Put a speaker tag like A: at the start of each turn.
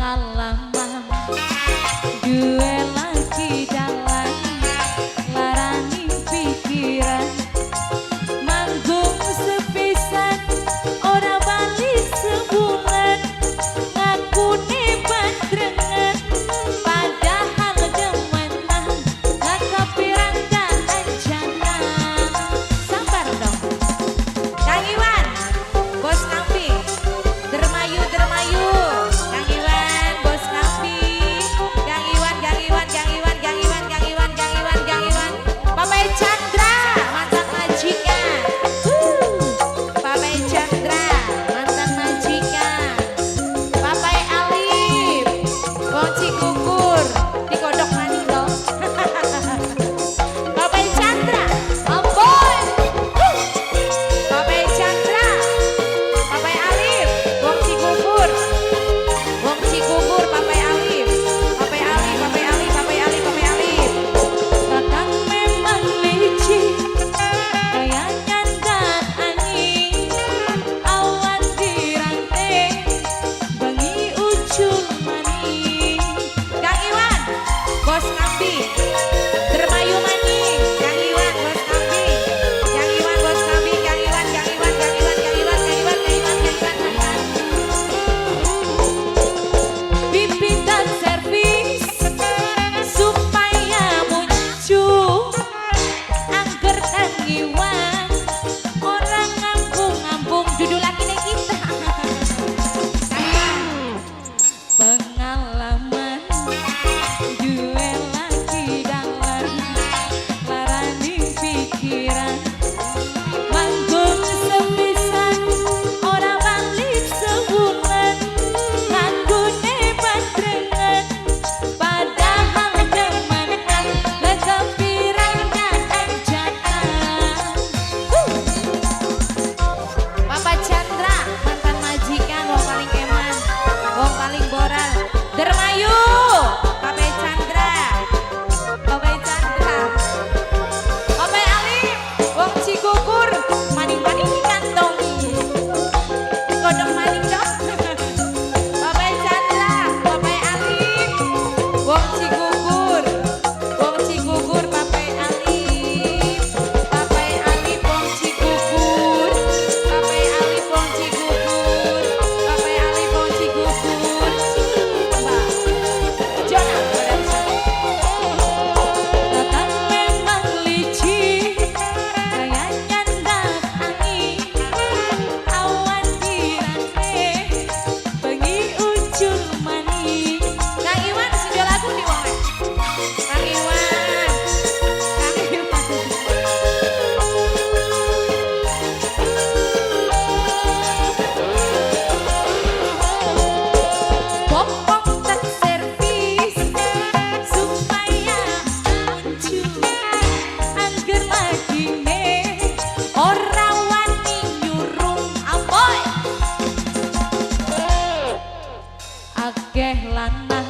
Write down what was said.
A: Pengalaman duwe lagi dalan larani pikiran, manggung sepisan ora balik sebulan, ngakune bandrengan padahal demenan ngakapirang ancanan. Sabar dong, Kang Iwan bos kambing Dermayu, Dermayu, Kang Iwan bos kambing, Kang Iwan, Kang Iwan, Kang Iwan, Kang Iwan, Kang Iwan, Kang Iwan, Kang Iwan, Papai Chandra mantan majikan. Papai Chandra mantan majikan, Papai Alif wong Cikukur dikodok maning dong. Papai Chandra ampun. Papai Chandra, Papai Alif wong Cikukur, wong Cikukur, Papai Alif, Papai Alif, Papai Alif, Papai Alif, Papai Alif. Kakang memang licik kaya nyandak angin, awan dirantai bengi ucul maning. Kang Iwan bos kambing Dermayu maning. Kang Iwan bos kambing, Kang Iwan bos kambing, Kang Iwan, Kang Iwan, Kang Iwan, Kang Iwan, Kang Iwan, Kang Iwan, Kang Iwan, Kang Iwan. Pipi tak servis supaya muncul, angger Kang Iwan ora ngambung-ngambung dudu lakine kita. Kang Iwan. Pengalaman duwe lagi dalan larani pikiran, manggung sepisan ora balik sebulan, ngakune bandrengan padahal demenan kepirangan ancanan. Papa Chandra mantan majikan wong paling eman, wong paling boral. Dermayu, Papa Chandra, Papa Chandra, Papa Alif wong Cikukur maning-maning dikantongi kodok maning dong. Papa Chandra, Papa Alif wong Cikukur, wong Cikukur, Papa Alif, Papa Alif wong Cikukur, Papa Alif wong Cikukur, Papa Alif wong Cikukur. Mbak Jona Production. Kakang memang licik kaya nyandak angin, awan dirante bengi ucul maning. Kang Iwan sing lagu nih wong. Kang Iwan, Kang Iwan. Popong tak servis supaya muncul, angger lagine ora wani nyurung amboy, akeh lanang.